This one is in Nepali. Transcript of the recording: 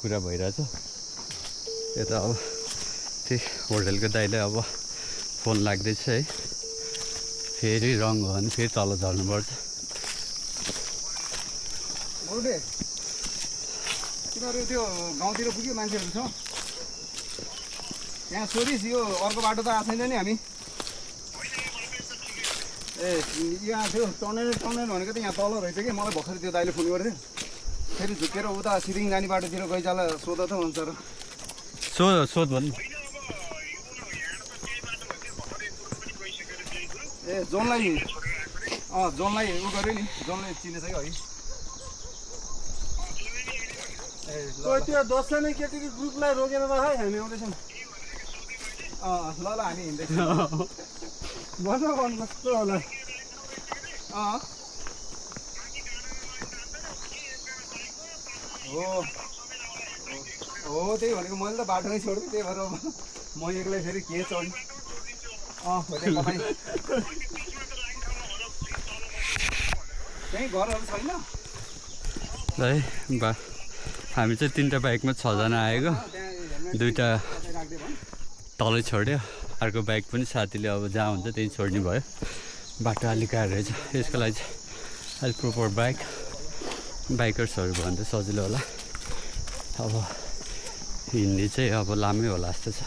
कुरा भइरहेछ। यता अब त्यही होटलको दाइले अब फोन लाग्दैछ है, फेरि रङ हो भने फेरि तल झर्नुपर्छ। तिमीहरू त्यो गाउँतिर पुग्यो मान्छेहरू छ यहाँ सोधिस् यो अर्को बाटो त आएको छैन नि हामी ए यहाँ थियो टनेल भनेको त यहाँ तल रहेछ कि मलाई भर्खर त्यो दाइले फोन गर्थ्यो फेरि झुकेर उता सिरिङ जाने बाटोतिर गइजाला सोध त हुन्छ र सोध भन्नु ए जोनलाई जोनलाई उ गर्यो नि जोनलाई चिनेछ कि है त्यो 10 जना केटीको ग्रुपलाई रोकेर राख है हामी आउँदैछौँ ल हामी हिँड्दैछौँ भन्नु कस्तो होला हो त्यही भनेको मैले त बाटोमै छोड्थेँ त्यही भएर म एक्लै फेरि के चढ्ने त्यहीँ घरहरू छैन है हामी चाहिँ 3टा बाइकमा 6 जना आएको, 2टा तलै छोड्यो, अर्को बाइक पनि साथीले अब जहाँ हुन्छ त्यहीँ छोड्ने भयो। बाटो अलिक गाह्रो रहेछ, यसको लागि चाहिँ अलिक प्रोपर बाइकर्सहरू भयो भने त सजिलो होला। अब हिँड्ने चाहिँ अब लामै होला जस्तो छ।